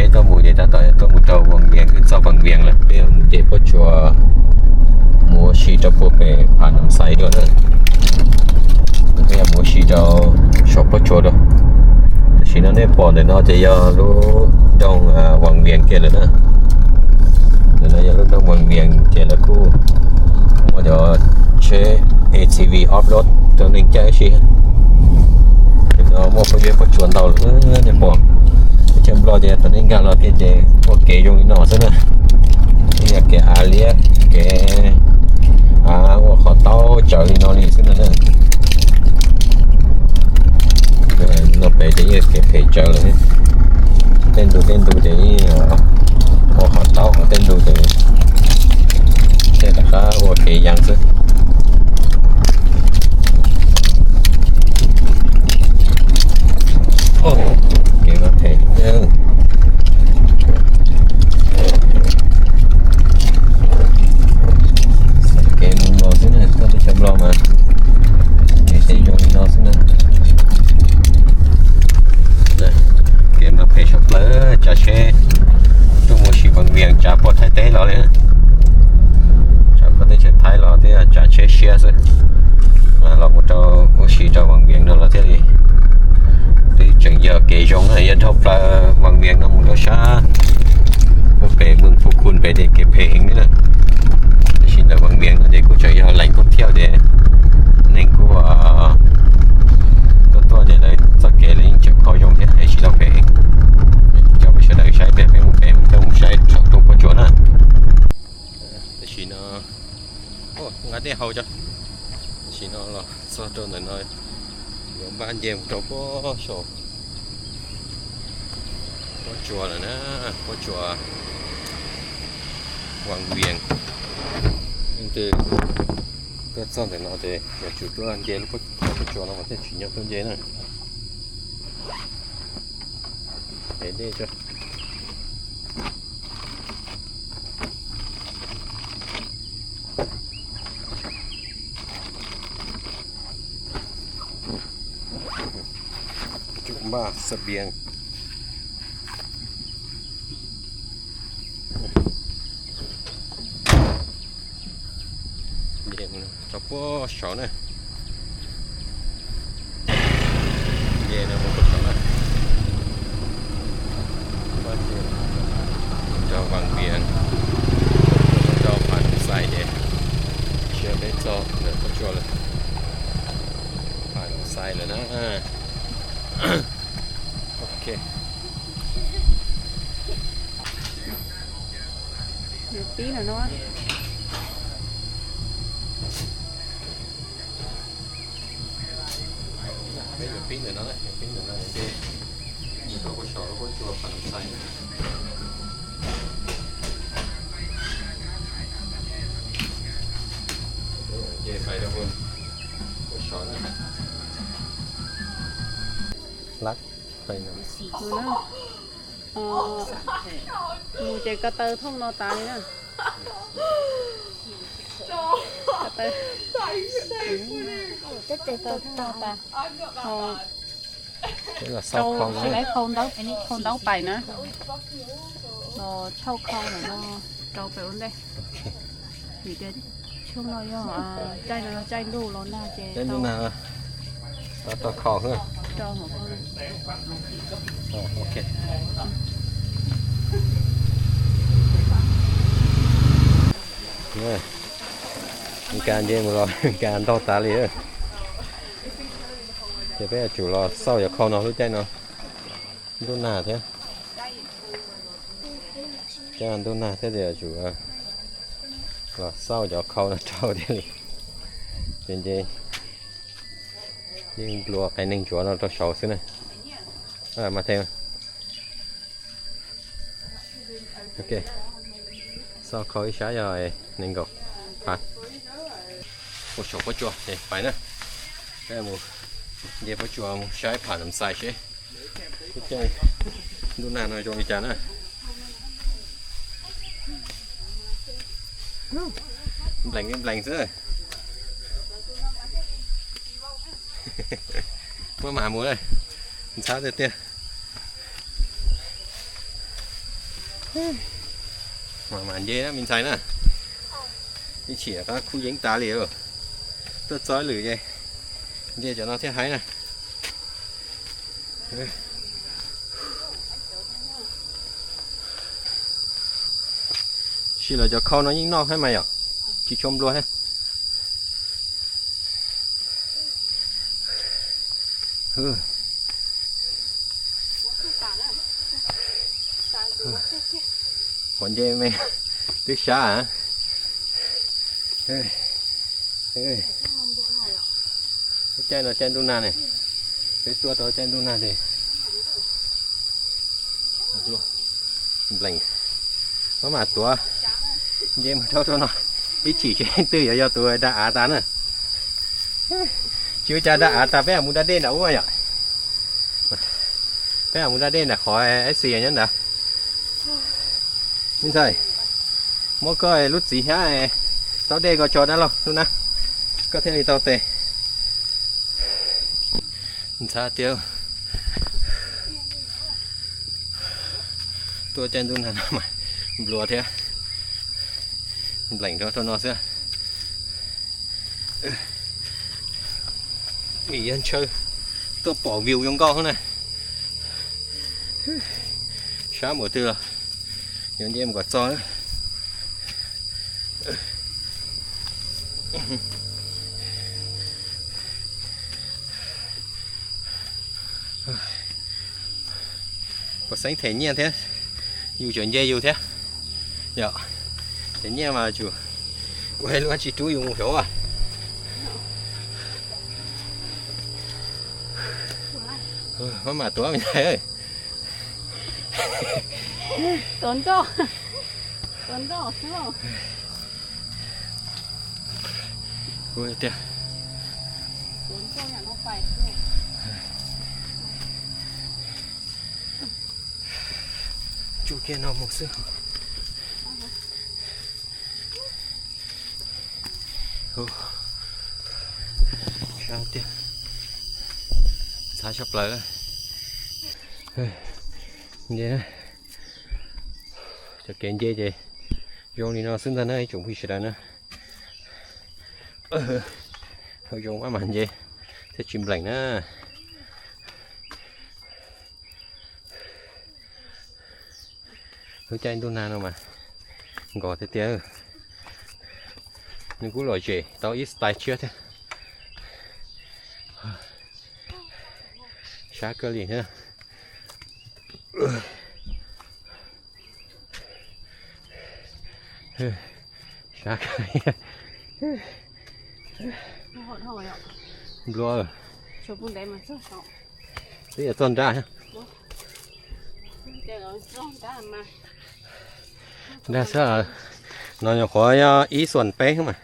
Peb tuaj mus ces tab tom tuaj mus rau Vas Vias, twb txog Vas Vias lawm, peb mus ces Pob Tsuas, mus ua si rau puag pem Pham Nom Xais dua na. Peb mus ua si rau saum Pob Tsuas dua. Tam sim no nej pom ntawm no ces yog lub nroog Vas Vias kiag lawm na. Ntawm no yog lub nroog Vas Vias ces lawv kuj muaj cov tsheb A T V off-road rau neeg caij ib si. Ntawm no muaj pob zeb pob tsuas ntau lawm nej pom. Teb chaws Nplog ces thaum nej nkag los kiag ces ua kev zoo li no xwb na. Ib yam kev av liab, kev av ua qhov taub tsawv li no li xwb na. No pem ces ib yam kev phem tsawv lawm. Tej ntu tej ntu ces ib yam ua qhov taub, qhov tej ntu ces tej rov qab ua kev yees xwb. Kev no phem. Kev mus los xwb na, tuaj teb chaws Nplog mas kev zoo li no xwb na. Kev mas phem suav plawv, tsav tsheb tuaj mus ua si Vas Vias tsav puag Thaib teb los li, tsav puag teb chaws Thaib los twb tsav tsheb siab xwb. Los mus rau ua si rau Vas Vias no los thiaj li twb tseem yog kev zoo na, yog dhau plaws Vas Vias no mus rau sab puag pem Moos Phu Khun pem ces kev phem heev li na. Tab sis ntawm Vas Vias no ces kuj tseem yog leej kub thiab ces neeg kuj tuaj tuaj ces lawv txoj kev lawv yeej tseem kho zoo thiab, tsis tau phem heev. Coj peb sawv daws saib, peb mus pem, coj mus saib saum roob Pob Tsuas na. Tam sim no nqa dej haus tso. Tam sim no los txog rau ntawm no, yuav npaj nce mus rau puag saum Pob Tsuas lawm na, Pob Tsuas Vas Vias. Leej twg tuaj txog ntawm no ces yuav tsum tuaj nce lub Pob Tsuas no mas thiaj tsim nyog tuaj nce na. Ev dej tso. Tsum npaj xab bias. Nce mus rau puag saud na. Nce no mus puag saud na. Rau Vas Vias, rau Pham Nom Xais ces tsiab peb txog ntawm Pob Tsuas lawm. Pham Nom Xais lawm na. Ok. Yuav pib lawm no. Peb yuav pib ntawm no, yuav pib ntawm no ces mus rau puag saum lub Pob Tsuas Pham Nom Xais. Ces pais rau puag saud na. Lab pais no. Mus ces ko taw thooj no tas li na. Ko taw, ko taw thooj no tas. Tsis laib khau ntaub, khau ntaub pais na. Los tshauj khau ntawm no rau pem ua ntej. Vim tias tshooj no yog caij no, caij ntuj los nag ces tau, tau khau. Ok. Nka nce mus los nka ntaug tas li. Ces peb yuav tsum los xauj cov khau no lub caij no. Ntuj nag thiab. Caij ntuj nag thiab ces yuav tsum los xauj cov khau no rau thiaj li. Ces nce yeej nplua qee neeg ntsuav no rau saud xwb na. Mas them. Ok. Xauj khau ib sab yog nees nkaum phav. Puag saum Pob Tsuas ces pais na. Peb mus nce Pob Tsuas mus saib Pham Nom Xais seb lub caij ntuj nag no zoo li cas na. Nplees nplees xwb. Muab mas mus, ntxhab tiag tiag. Mas mas nce na me ntxhais na. Ib chim qab kub yeeb tas li. Tuaj txog lwm ces nce cov no thiaj haib na. Tab sis los cov khau no yeej noj thiab mas yom, tsis tshua nplua thiab. Qhuav nce me twb sab. Lub caij no caij ntuj nag ne, peb tuaj rau caij ntuj nag ces npleem, maj mam tuav nce mus rau rau no, ib chim tseem twg yuav yog tus da av tas na. Tsis ua cas, da av tas peb mam mus da dej nram ub yom. Peb mam mus da dej nram qhov ib xis nyob ntawd. Me ntxhais, muab koj lub txiv hnyav taub dej ko tso dab laug lub na, koj thiaj li tau tes. Ntxhab tiag. Tuaj caij ntuj nag no mas nplua thiab. Npleem rau rau no xwb. Vim yog ntshaw tuaj pom view zoo nkauj na. Sab npaum twg los yuav nce mus kom txog. Puas xeeb them nyiaj thiab, yus tseem nce yus thiab. Yog them nyiaj mas tsum ua ib lub tsis rub yus mus saud. Maj mam tuav me ntxhais. Tuav nroj, tuav nroj xwb. Tiag. Tsuj kiag no mus xwb. Sab tiag. Ntxhab tshaj plaws. Nce na. Cov kev nce ces zoo li no xwb ntag na ib tsoom phooj ywg sawv daws na. Zoo maj mam nce thiaj tsis npleem na. Lub caij ntuj nag no mas nkos tiag tiag. Nws kuj lom zem tau ib style tshiab thiab. Sab kawg li thiab. Sab kawg li. Nplua. Twb yuav txog nrab. Nrab xwb, no nyuam qhuav ib xuam peb mas.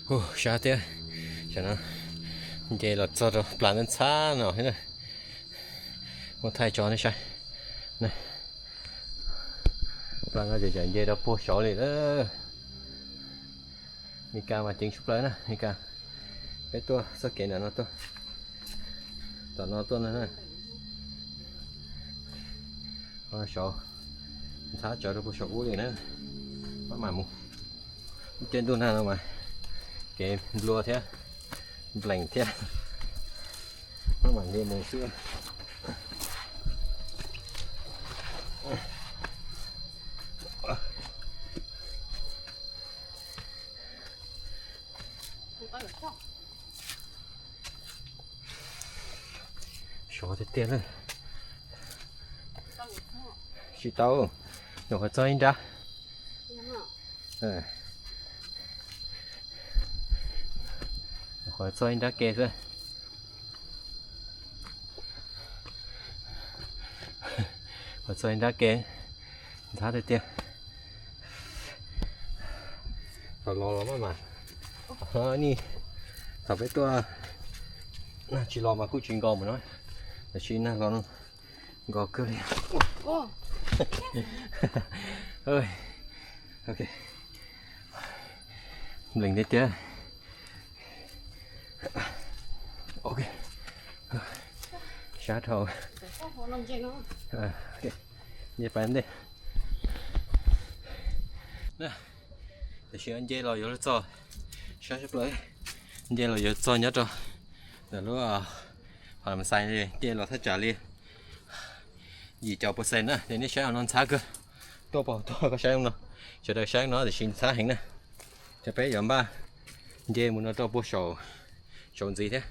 Hu, sab thiab. Tam no nce los txog rau plas ntxhab no thiab na. Muab thaij tso nej saib. Plas no ces tseem nce rau puag saud li lawm. Mes kas mas ceev tshaj plaws na, Mes kas. Peb tuaj txoj kev nram no tuaj, tom no tuaj no na. Saud, ntxhab tsawv rau puag saum ub li na. Maj mam mus. Lub caij ntuj nag no mas kev nplua thiab, npleem thiab. Maj mam nce mus xwb. Sov tiag tiag na. Tsis tau, nyuam qhuav txog ib nrab. Nyuam qhuav txog ib nrab ke xwb. Qhuav txog ib nrab ke, ntxhab tiag tiag. Thaum los los maj mam, ni, thaum peb tuaj nag tsis los mas kuj tsis nkos mus no, tab sis nag los no nkos kawg li. Ok, nplees tiag tiag. Ok, sab dhau. Nce pais ntej. Tam sim no nce los yuav luag txog, sab sab plaws. Nce los yuav txog nyob rau ntawm lub Pha Nam Xais, nce los thaj tsam li yim caum percent na, ces nej saib hauv no ntxhab kawg. Tuaj puas tuaj koj saib no, sawv daws saib no tiam sis ntxhab heev na. Ces peb yuav npaj nce mus no rau puag saum, saum ntxiv thiab,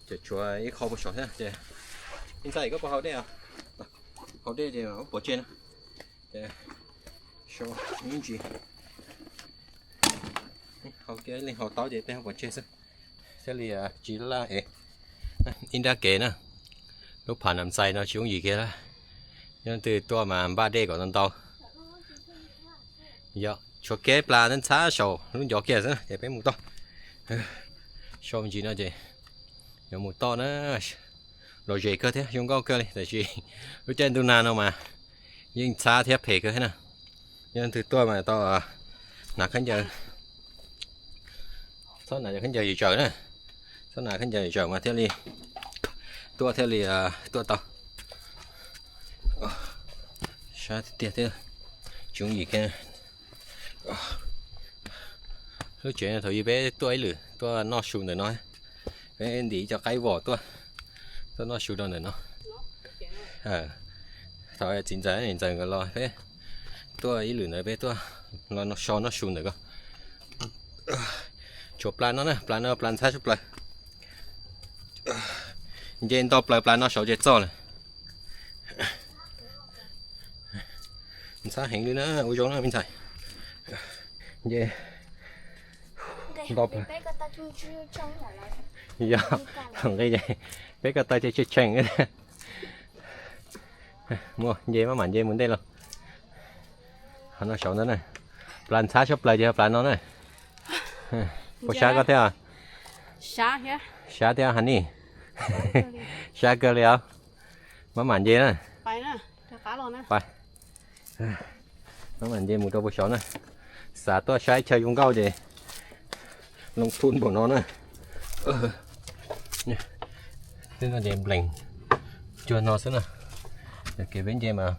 ces tshuav ib qho puag saum thiab ces. Ib ntxhais koj puas haus dej os? Haus dej ces pov tseg no. Ces sau ib ntsis, haus kiag leej haus taub ces peb haus pov tseg xwb. Thiaj li tsis laj ev. Ib nrab kev na, lub Pha Nam Xais no tsis yooj yim kiag lawm. Yog leej twg tuaj mas npaj dej kom ntau ntau. Yog tshuav kev plas ntxhab saum lub ncov kiag xwb ces peb mus tod. Sau me ntsis no ces yuav mus tod na. Los ze kawg thiab zoo nkauj kawg li, tab sis lub caij ntuj nag no mas yeej ntxhab thiab phem kawg thiab na. Yog leej twg tuaj mas tau hnav khaub ncaws, txhob hnav cov khaub ncaws yws tsaws na. Txhob hnav khaub ncaws yws tsaws mas thiaj li tuaj, thiaj li tuaj tau. Sab tiag tiag thiab, tsis yooj yim kiag. Lub tsev no thaum ub peb tuaj ib lwm tuaj noj su ntawm no, peb ntim cov qaib vom tuaj, tuaj noj su rau ntawm no. Thaum txiv ntxawm niam ntxawm nkawd los peb tuaj ib lwm ntawd peb tuaj los so noj su ntawm ko. Tshuav plas no na, plas no plas ntxhab tshaj plaws. Nce nto plaws plas no saud ces txog lawm. Ntxhab heev li na, ua zoo na me ntxhais. Nce nto plaws. Yog, thaum nqi ces peb ko taw ces tsheej tsheej. Mus nce maj mam nce mus ntej lauj. Qhov no saud ntawd na, plas ntxhab tshaj plaws ces yog plas no na. Puas sab koj thiab? Sab thiab Hanis? Sab kawg li os. Maj mam nce na. Maj mam nce mus rau puag saud na. Xav tuaj saib chaw zoo nkauj ces loo thub npaum no na. Twb no ces nplees cuag no xwb na. Yog kev peb nce mas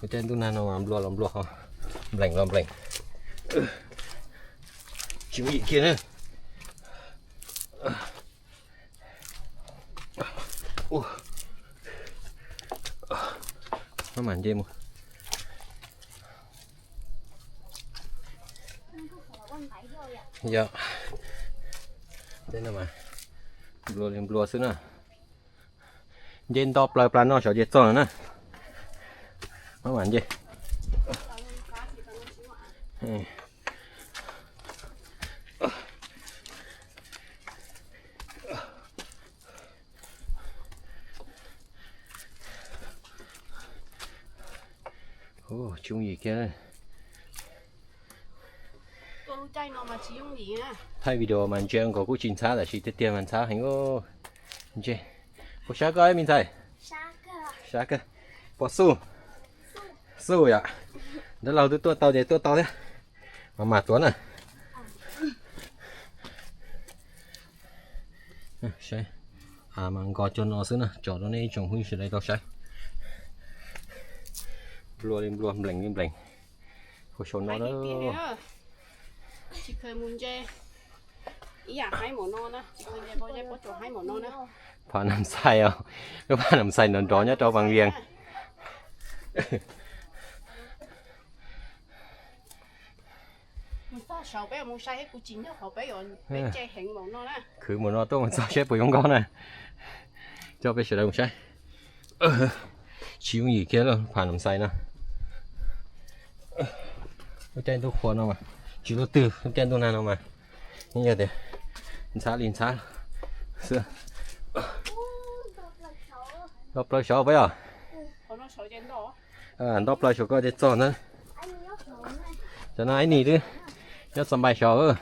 ua caij ntuj nag no mas nplua los nplua, nplees los nplees. Tsis yooj yim kiag na. Maj mam nce mus. Yog, nplua li nplua xwb na. Nce nto plaws plas no saud ces txog lawm na. Maj mam nce. Tsis yooj yim kiag. Thaij video mas ntsia nkaus kuj tsis ntxhab tab sis tiag tiag mas ntxhab heev. Ntse, puas sab koj me ntxhais? Sab kawg. Puas xub? Xub yom. Dab laug twb tuaj tau ces tuaj tau thiab. Mas mas tuav na. Saib, mas nkaus cuag no xwb na, tso rau nej ib tsoom phooj ywg sawv daws tau saib. Nplua li nplua, nplees li nplees. Puag saum no na. Phav Nam Xais os, lub Phav Nam Xais nrov nrov nyob rau Vaj Vias. Khwv mus no tuaj mus txog saib puas zoo nkauj na. Coj peb sawv daws mus saib. Tsis yooj yim kiag lub Phav Nam Xais no. Lub caij ntuj qhua no mas, tsis lub twg lub caij ntuj nag no mas, yeej yog tias ntxhab li ntxhab xwb. Nto plaws saud peb os. Nto plaws saud ko ces txog ntawd. Cov no ib nig twb nyob txog npai saud.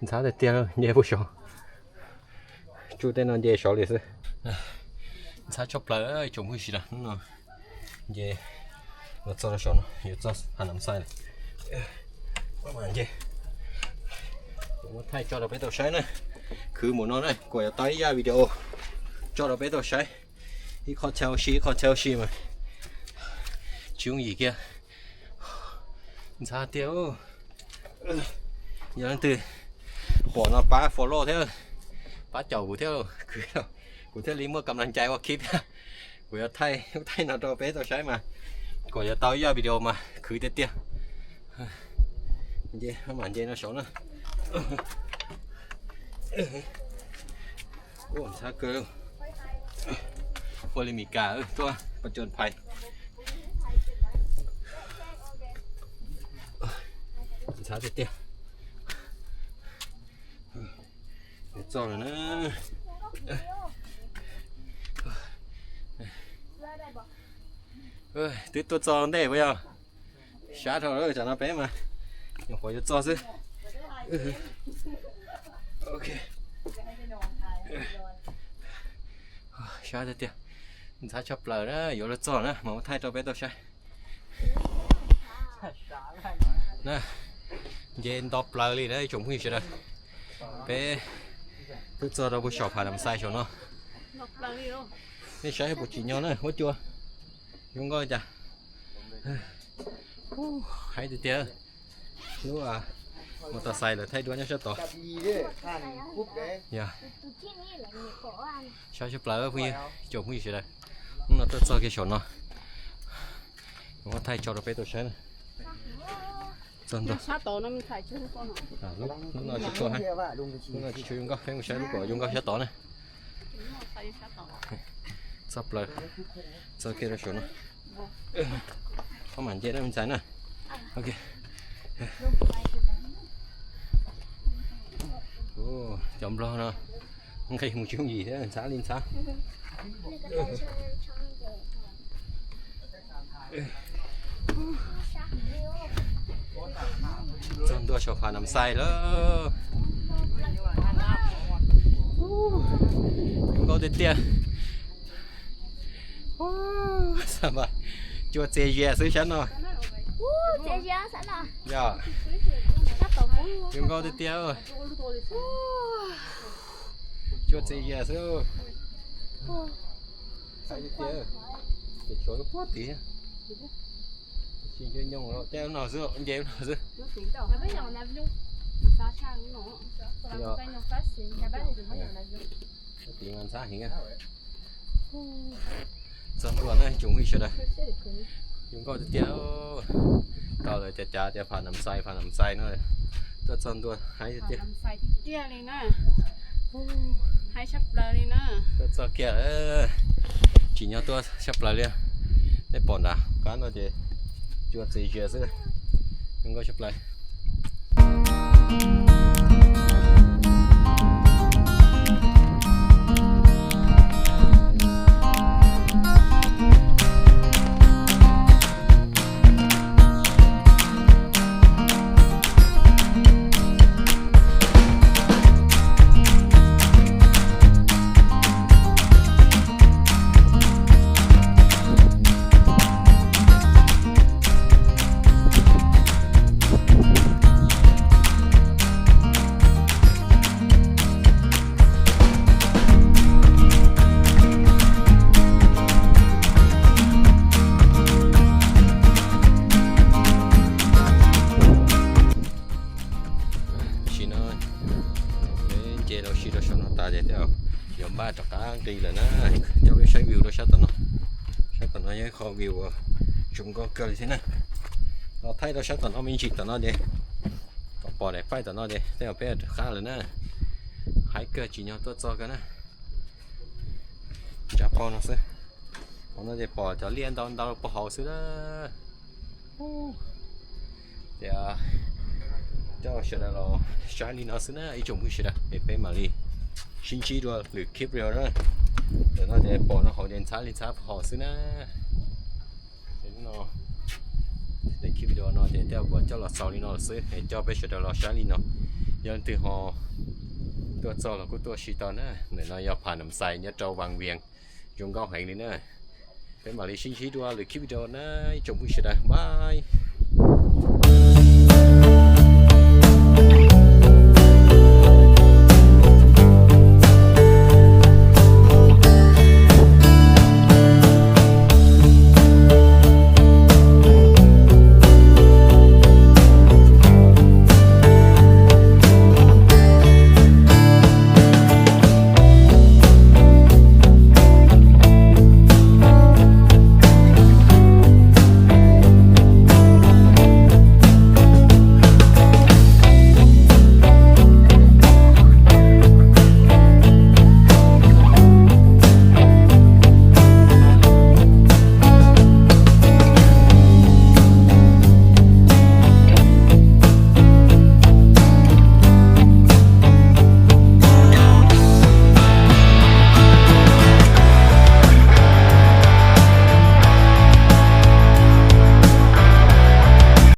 Ntxhab tiag tiag, nce puag saud. Tsuj tej no nce saud li xwb. Ntxhab tshaj plaws ib tsoom phooj ywg sawv daws, hnub no nce los txog rau saum no yuav txog Pha Nam Xais lawm. Nce, muab thaij tso rau peb tau saib na. Khwv mus no na, kuv yuav tau ib zaj video tso rau peb tau saib. Ib qho chaw ua si, ib qho chaw ua si mas tsis yooj yim kiag. Ntxhab tiag. Yog leej twg pom no pab follow thiab, pab caum kuv thiab, kuv thiaj li muaj kam lam cai ua khib thiab. Kuv yuav thaij, thaij no rau peb tau saib mas, kuv yuav tau ib zaj video mas khwv tiag tiag. Nce, mam nce no saud na. Ntxhab kawg. Ua li Mes Kas tuaj pab coj phais. Ntxhab tiag tiag. Txog lawm na. Twb tuaj txog ntej puas yog? Sab dhau lawm, tsam no peb mas nyuam qhuav yuav txog xwb. Sab tiag tiag. Ntxhab tshaj plaws na, yuav luag txog na mas muab thaij rau peb tau saib. Nce nto plaws li na ib tsoom phooj ywg sawv daws. Peb twb txog rau puag saum Pha Nam Xais saum no. Nej saib puas tsim nyog na, huab cua zoo nkauj cas. Haib tiag tiag. Lub mos tas xais lawv thaij duab nyob sab tod. Yog, sab tshaj plaws phooj ywg, tsoom phooj ywg sawv daws. Hnub no tuaj txog kiag saum no, muab thaij tso rau peb tau saib na. Txog ntua. Lub no tsis tshua, lub no tsis tshua zoo nkauj, peb mus saib lub kom zoo nkauj sab tod na. Txog plaws, txog kiag rau saum no. Pab mam nce na me ntxhais na. Ok. Cov nplog no nqis mus tsis yooj yim thiab, ntxhab li ntxhab. Txog ntua saum Pha Nam Xais lawm. Zoo nkauj tiag tiag. Cua txias zias xwb sab no. Yog, zoo nkauj tiag tiag. Cua txias zias xwb. Haib tiag tiag. Ces tshuav lub pob tid. Tsis nco nyoos los tej no xwb, nce no xwb. Yog. Tid mas ntxhab heev. Txog ntua na tsoom phooj ywg sawv daws. Zoo nkauj tiag tiag. Tau lawv cav cav tias Pha Nam Xais, Pha Nam Xais no. Tuaj txog ntua haib tiag tiag. Tuaj txog kiag, tsim nyog tuaj tshaj plaws li. Nej pom nram qab no ces cua txias zias xwb. Zoo nkauj tshaj plaws. Tam sim no peb nce los si rau saum no tas ces tej zaum yuav npaj rov qab nqis lawm na. Coj peb saib view rau sab tom no. Sab tom no yog ib qho view uas zoo nkauj kawg li thiab na. Los thaij rau sab tom no me ntsis tom no ces kom pom daim paij tom no ces tej zaum peb rov qab lawm na. Haib kawg tsim nyog tuaj txog kawg na. Ntsa pog no xwb. Hauv no ces pom cov liaj ntau ntau puag hauv xwb na. Ces coj sawv daws los saib li no xwb na ib tsoom phooj ywg sawv daws, es peb mam li sib ntsib dua lwm clip video na. Ntawm no ces pom no hauv ces ntxhab li ntxhab puag hauv xwb na. Ces hnub no daim clip video no ces thiaj kuv coj los xaus li no lawm xwb es coj peb sawv daws los saib li no. Yog leej twg ho tuaj txog los kuj tuaj ua si tau na. Ntawm no yog Pha Nam Xais nyob rau Vam Vias. Zoo nkauj heev li na. Peb mam li sib ntsib dua lwm clip video na ib tsoom phooj ywg sawv daws, bye.